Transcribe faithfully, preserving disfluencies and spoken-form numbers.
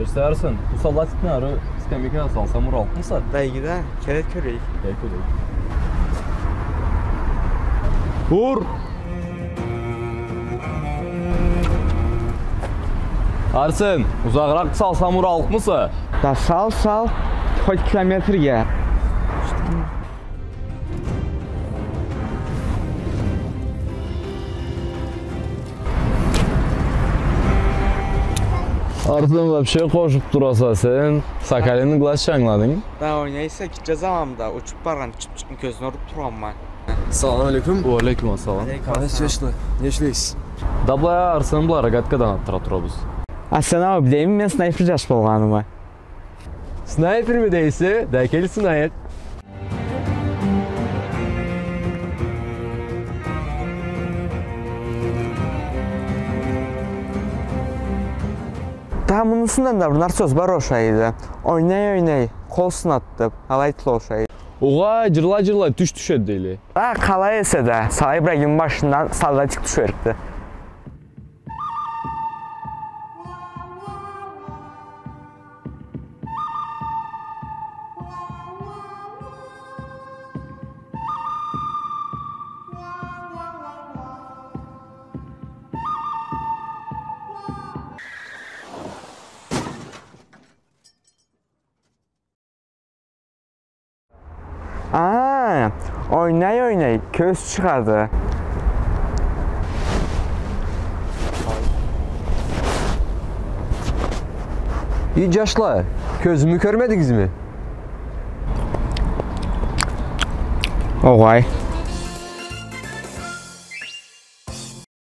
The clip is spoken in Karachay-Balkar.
Арсен, бу солдатикни ары скамейкагъа салсам, ураллыкъмыса? Да иги да, кел да кёрейик. Кел кёрейик. Ур! Арсен, узагъыракъ салсам, ураллыкъмыса? Да сал, сал, хоть километрге. Арсен, вообще къошуп тураса сен. Соколинни глаз чы ангыладынг? Да, ойнайса, гитче заманда учуп баргъан чыпчыкъны кёзюне уруп тургъанма. Салам алейкум. Уалейкум ассалам. Алейкум ассалам. Къалайса, джашла? Не ишлейсиз? Да былай, Арсен бла рогаткадан атдыра турабыз. А сен аны билемисен, мен снайпер джаш болгъанымы? Снайперми дейсе? Да кел, сынайыкъ. Да мунусундан да бир нарсасы бар ошайды. Ойнай-ойнай къол сынады деб, алай тюл ошайды. Огъай, джырла-джырла тюш тюшеди дейле. Да къалай эсе да, Сала Ибрагимни башындан солдатик тюшерикди. А, ойнай-ойнай кёз чыгъады. Эй, джашла, кёзюмю кёрмедигизми? Огъай.